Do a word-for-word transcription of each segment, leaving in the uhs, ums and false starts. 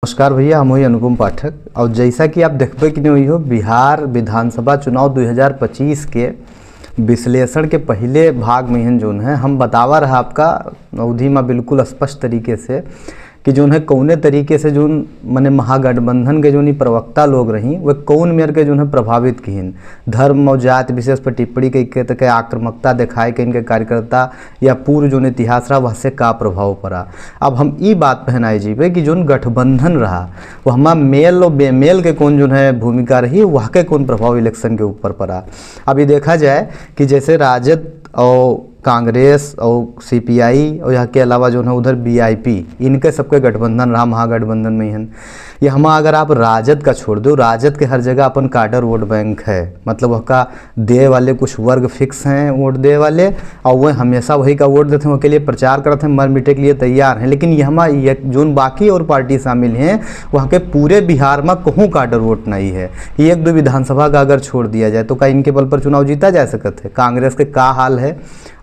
नमस्कार भैया, हम हुई अनुपम पाठक। और जैसा कि आप देखबे कि नहीं हुई हो, बिहार विधानसभा चुनाव दो हज़ार पच्चीस के विश्लेषण के पहले भाग में हन जोन है, हम बतावा रहा आपका अवधि में बिल्कुल स्पष्ट तरीके से कि जोन है कौने तरीके से जोन मने महागठबंधन के जोन ई प्रवक्ता लोग रही, वे कौन मेर के जोन है प्रभावित किहिन, धर्म और जाति विशेष पर टिप्पणी के, के, के आक्रामकता दिखाए के इनके कार्यकर्ता या पूर्व जोन इतिहास रहा वह से का प्रभाव पड़ा। अब हम ई बात पहनाए जीबे कि जोन गठबंधन रहा, वो हमार मेल और बेमेल के कौन जोन है भूमिका रही, वह के कौन प्रभाव इलेक्शन के ऊपर पड़ा। अब ये देखा जाए कि जैसे राजद और कांग्रेस और सीपीआई और यहाँ के अलावा जोन है उधर वीआईपी, इनके सबके गठबंधन रहा महागठबंधन में हन। ये हमा अगर आप राजद का छोड़ दो, राजद के हर जगह अपन काडर वोट बैंक है, मतलब वह का दे वाले कुछ वर्ग फिक्स हैं वोट दे वाले, और वह हमेशा वही का वोट देते हैं, वह के लिए प्रचार करते हैं, मर मिटे के लिए तैयार हैं। लेकिन ये हमा ये जोन बाकी और पार्टी शामिल हैं, वहाँ के पूरे बिहार में कहूँ काडर वोट नहीं है। ये एक दो विधानसभा का अगर छोड़ दिया जाए तो का इनके बल पर चुनाव जीता जा सकत है? कांग्रेस के का हाल है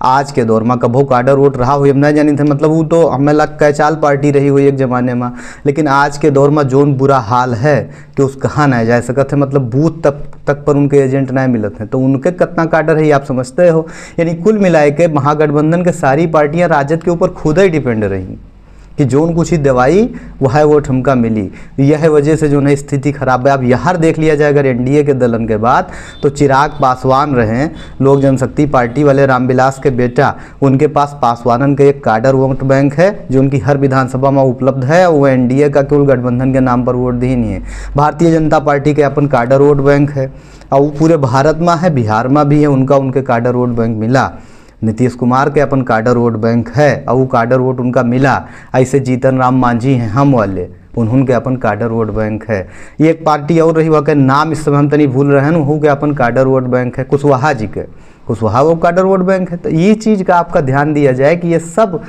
आज के दौर में? कभो काडर वोट रहा हुई हम नहीं जानी थे, मतलब वो तो हमें लग कैचाल पार्टी रही हुई एक जमाने में, लेकिन आज के दौर में जोन बुरा हाल है कि उस कहाँ नहीं जा सकत है, मतलब बूथ तक तक पर उनके एजेंट नहीं मिलत हैं, तो उनके कितना काडर है ये आप समझते हो। यानी कुल मिलाए के महागठबंधन के सारी पार्टियां राजद के ऊपर खुद ही डिपेंड रही कि जोन कुछ ही दवाई वह वोट हमका मिली। यह वजह से जो है स्थिति खराब है। अब यहाँ देख लिया जाए अगर एनडीए के दलन के बात, तो चिराग पासवान रहे, लोक जनशक्ति पार्टी वाले रामविलास के बेटा, उनके पास पासवानन के एक काडर वोट बैंक है जो उनकी हर विधानसभा में उपलब्ध है। वो एनडीए का केवल गठबंधन के नाम पर वोट दी नहीं है। भारतीय जनता पार्टी के अपन काडर वोट बैंक है और वो पूरे भारत में है, बिहार में भी है, उनका उनके काडर वोट बैंक मिला। नीतीश कुमार के अपन काडर वोट बैंक है और वो काडर वोट उनका मिला। ऐसे जीतन राम मांझी हैं हम वाले, उन्होंने के अपन काडर वोट बैंक है। ये एक पार्टी और रही, वह के नाम इस समय हम तनी भूल रहे हैं, वहू के अपन काडर वोट बैंक है, कुशवाहा जी के, कुशवाहा वो काडर वोट बैंक है। तो ये चीज़ का आपका ध्यान दिया जाए कि ये सब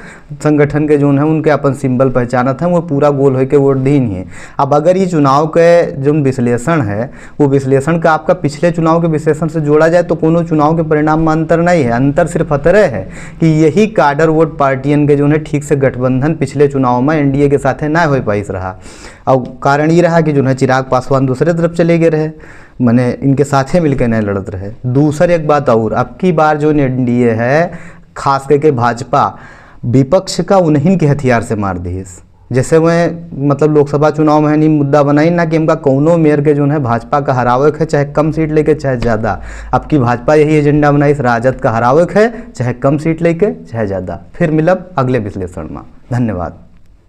संगठन के जोन है उनके अपन सिंबल पहचानत हैं, वो पूरा गोल होके वोट दी नहीं है। अब अगर ये चुनाव के जोन विश्लेषण है, वो विश्लेषण का आपका पिछले चुनाव के विश्लेषण से जोड़ा जाए तो कोनो चुनाव के परिणाम में अंतर नहीं है। अंतर सिर्फ अतरे है कि यही काडर वोट पार्टियन के जोन है ठीक से गठबंधन पिछले चुनाव में एनडीए के साथे ना हो पाइस रहा। और कारण ये रहा कि जोन है चिराग पासवान दूसरे तरफ चले गए रहे, माने इनके साथे मिलके नहीं लड़त रहे। दूसर एक बात और, अब की बार जोन एनडीए है, खास करके भाजपा, विपक्ष का उन्हीं के हथियार से मार दिहिस। जैसे वह मतलब लोकसभा चुनाव में है नी मुद्दा बनाई ना कि हमका कौनो मेयर के जोन है भाजपा का हरावे के है, चाहे कम सीट लेके चाहे ज़्यादा। अब की भाजपा यही एजेंडा बनाई, राजद का हरावे के है, चाहे कम सीट लेके चाहे ज़्यादा। फिर मिलब अगले विश्लेषण में। धन्यवाद।